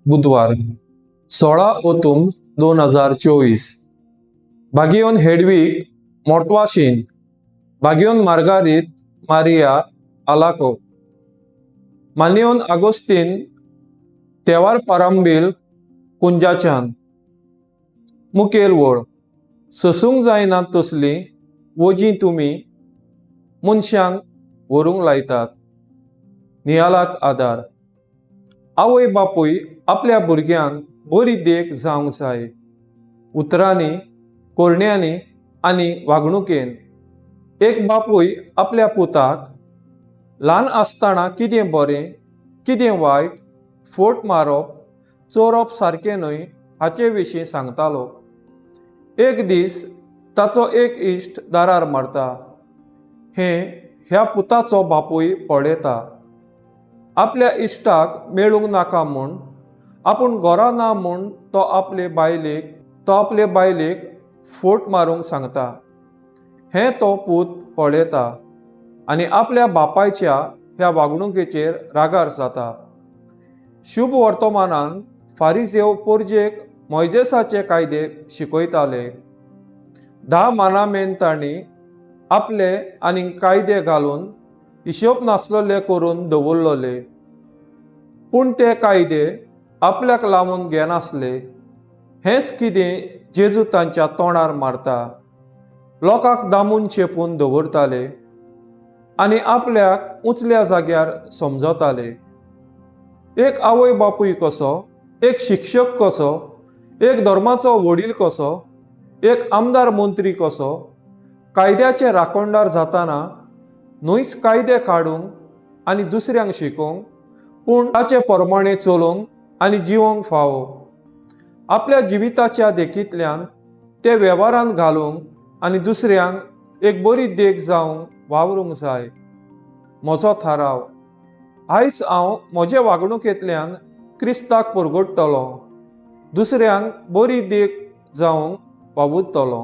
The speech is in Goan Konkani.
बुधवार 16 ओतूम 2024. बागियोन हेडवीक मोटवाशीन, बागियोन मार्गारीत मारिया आलाको, मानियोन आगोस्तीन तेवार पारांबील कुंजाच्यान. मुखेल वळ सोसूंक जायना तसलीं वजीं तुमी मनशांक व्हरूंक लायतात. नियालाक आदार. आवय बापूय आपल्या भुरग्यांक बरी देख जावंक जाय, उतरांनी, करण्यांनी आनी वागणुकेन. एक बापूय आपल्या पुताक ल्हान आसतना कितें बरें, कितें वायट, फोट मारप, चोरप सारकें न्हय हाचे विशीं सांगतालो. एक दीस ताचो एक इश्ट दारार मारता. हें ह्या पुताचो बापूय पळयता. आपल्या इश्टाक मेळूंक नाका म्हूण, आपूण घरा ना म्हूण तो आपले बायलेक फोट मारूंक सांगता. हें तो पूत पळयता आनी आपल्या बापायच्या ह्या वागणुकेचेर रागार जाता. शुभ वर्तमानान फारिजेव पोरजेक मोयजेसाचे कायदे शिकयताले. 10 मानामेन तांणी आपले आनी कायदे घालून हिशोब नासलेले करून दवरलेले, पूण ते कायदे आपल्याक लावन घेनासले. हेंच कितें जेजू तांच्या तोंडार मारता. लोकांक दामून चेपून दवरताले आनी आपल्याक उंचल्या जाग्यार समजताले. एक आवय बापूय कसो, एक शिक्षक कसो, एक धर्माचो वडील कसो, एक आमदार मंत्री कसो कायद्याचे राखणदार जाताना न्हयच कायदे काडूंक आनी दुसऱ्यांक शिकोवंक, पूण ताचे प्रमाणे चलोवंक आनी जिवोंक फावो. आपल्या जिविताच्या देखींतल्यान ते वेव्हारांत घालूंक आनी दुसऱ्यांक एक बरी देख जावंक वावरूंक जाय. म्हजो थाराव: आयज हांव म्हजे वागणुकेंतल्यान क्रिस्ताक परगटतलो, दुसऱ्यांक बरी देख जावंक वावुरतलो.